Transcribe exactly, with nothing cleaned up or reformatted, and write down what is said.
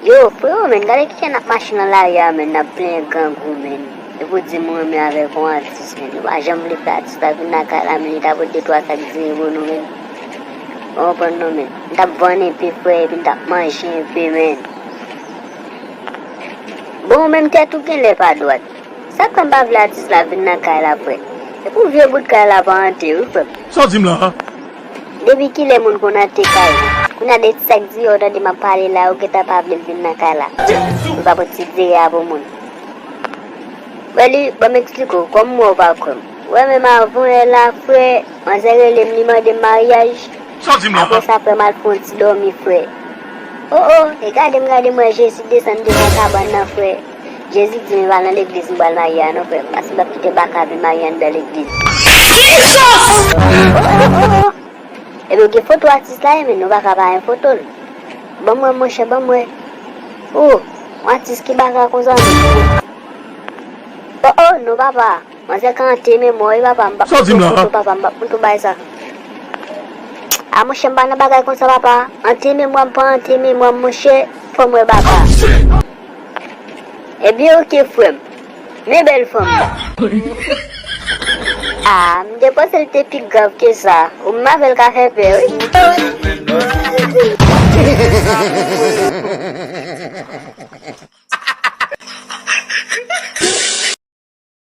Yo, freo, men, gade kijan n ap mache nan lari a, men, n ap plenyen grangou, men. Epi w di m ou renmen avèk yon atis, men. Ou pa janm vle fè atis la vin lakay la, men, li ta pote de twa sak diri pou nou, men. Ou konprann non, men. M t ap vann enpe, frè, epi m t ap manje enpe, men. Bon, ou menm tèt ou genlè pa dwat. Sa k fè m pa vle atis la vin nan kay la, frè? Se pou vye bout kay la pa ante, wi, frè m. Sa w di m la a? Depi kilè moun konn ante kay? Kounye a de ti sak diri, ou tande m ap pale la, ou gentan pa vle l vin nan kay la. Ou pa pot ti diri a pou moun. Wè li, ban m eksplike w, kòm m wè w pa kwè m. Wè menm avan yè la, frè, manzè rele m, li mande m maryaj. Sa w di m la? Apre sa, frè, m al fè yon ti dòmi, frè. O, o, e gade m, gade m wè Jezi desann devan kabann nan, frè. Jezi di m e pa nan legliz m pral marye a non, frè m, paske m p ap kite baka vin marye anndan legliz. O, o, o, o. Ebyen, gen foto atis la, men nou pa ka pa gen foto l. Ban m wè, monchè, ban m wè. O, yon atis ki baka konsa, non. O, o, non, papa. Manzè ka ante memwa w, wi, papa, m p ap montre w foto, papa, m p ap montre w bagay sa. A, monchè, m pa nan bagay konsa, papa. Ante memwa m, pa ante memwa m, monchè, fò m wè baka. Ebyen, oke, frè m. Men bèl fanm nan. A, m te panse l te pi grav ke sa. Ou menm avè l ka fè pè, wi.